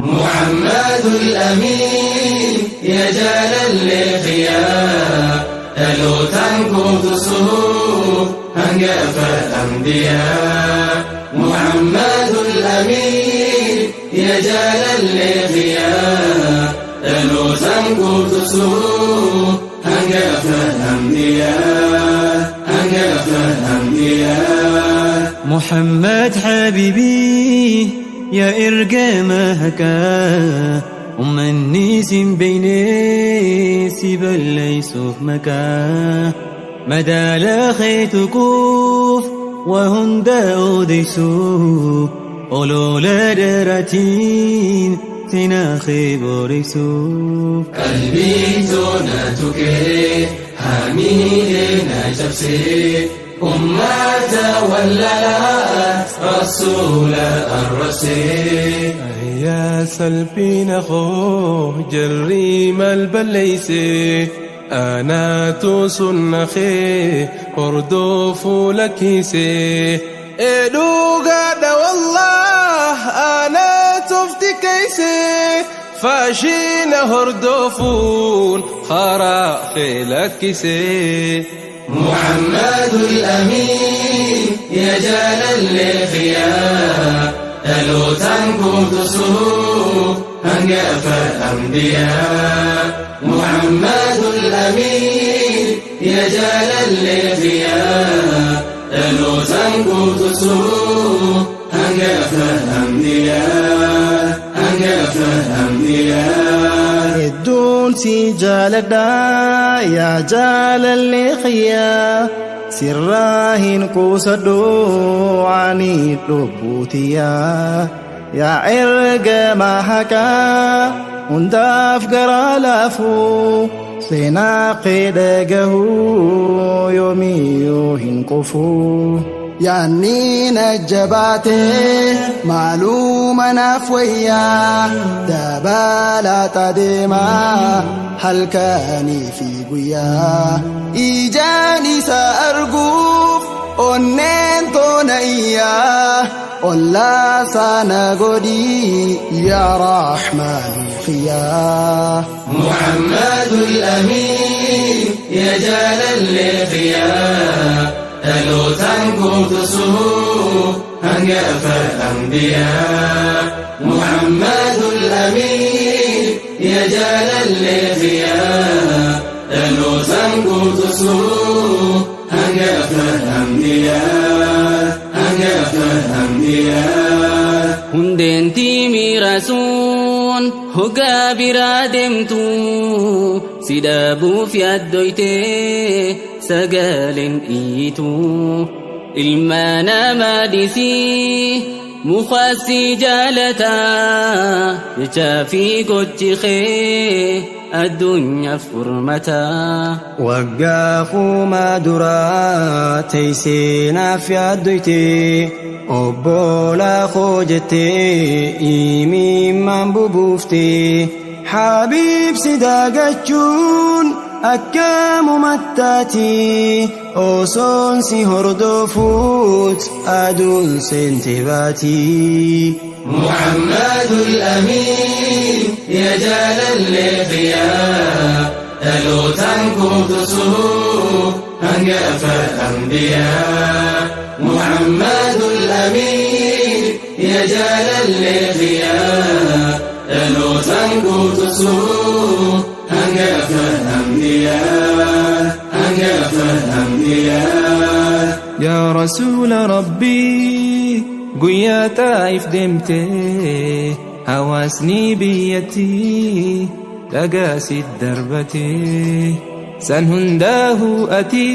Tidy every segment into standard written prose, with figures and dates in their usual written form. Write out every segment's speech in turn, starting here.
محمد الأمين يا جلال الخيار دhalootaan guutusuu hangafa أنبياء. محمد الأمين يا جلال الخيار دhalootaan guutusuu hangafa أنبياء hangafa أنبياء. محمد حبيبي يا إرقامك أمني بيني سيبليسوف مكا مدى لا خيت كوف وهن داوديسو أولو لا دراتين تناخي بوريسو. قلبي توناتك حميدنا جبسي أمة ولات رسول الرسي يا سلبين خو جريم البليسي أنا توسنخي قردوف لكيسي إدو قاد والله أنا تفتي كيسي فاشين هردوفون خرا خيلكيسي. محمد الأمين يا جلال الخيار دhalootaan guutusuu hangafa أنبياء. محمد الأمين يا جلال الخيار دhalootaan guutusuu hangafa أنبياء hangafa أنبياء. Hedduun si jaaladha yaa jaalallee xiyyaa sirraa hin quusadhu ani lubbuutiyyaa yaa ergama haqaa hundaaf garaa laafuu seenaa qeedha gahuu yoomiyyuu hin qufuu. Yaanni na jabaatee maaluma naaf wayyaa dabalataa deemaa halkanii fi guyyaa ijaan isa arguuf onneen toona iyyaa ollaa sana godhii yaa Rahmaan xiyyaa. محمد الأمين يا جلال الخيار دhalootaan guutusuu hangafa أنبياء. محمد الأمين يا جلال الخيار دhalootaan guutusuu hangafa أنبياء hangafa أنبياء. Hundeen timirasuun hoggaa biraa deemtu si dhabuuf yaaddoytee sagaleen iyyitu ilma namaa dhisii mukaasi jaalataa jechaa fi gochi kee addunyaaf furmataa. Waggaa kuma duraa teessee naaf yaaddoyte obbolaa koo jettee imimmaan bubuufte Habiib si daagachuun akkamumattaati osoon si hordofuut aduun seente baati. محمد الأمين يا جلال الخيار دhalootaan guutusuu hangafa أنبياء. محمد الأمين يا جلال الخيار دhalootaan guutusuu hangafa أنبياء hangafa أنبياء. يا رسول ربي guyyaa Xaa'if deemtee hawaasni biyyattii dhagaa si darbatee san hundaa'uu ati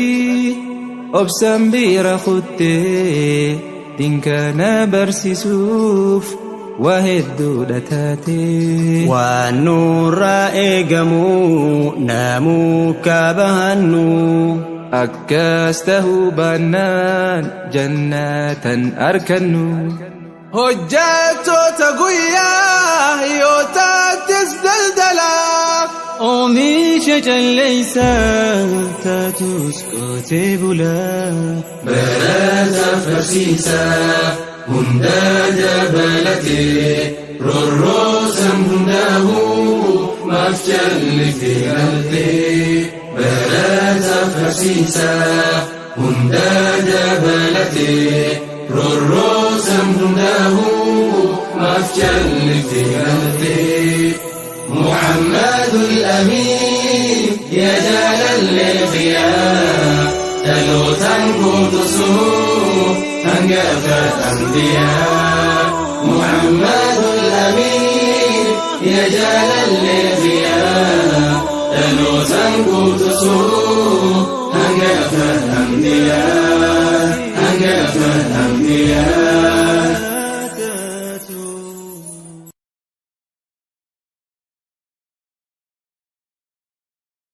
obsaan bira kuttee dinkana barsiisuuf waa hedduudha taatee. Waan nurraa eegamu namuu kabahannu. Akkas tahuu baannaan jannatan arkannu. Hojjattoota guyyaa yoo taattis daldalaa. Oomisha calleessaa taatus qotee bulaa. Barataaf barsiisaa hunda dabalatee roorroosan hundaa'uu maaf jalliftee galtee. Barataaf barsiisaa hunda dabalatee roorroosan hundaa'uu maaf jalliftee galtee. محمد الأمين يا جلال الخيام dhaloota guutusuu hangafa أنبياء. محمد الأمين يا جلال الخيام dhaloota guutusuu hangafa أنبياء.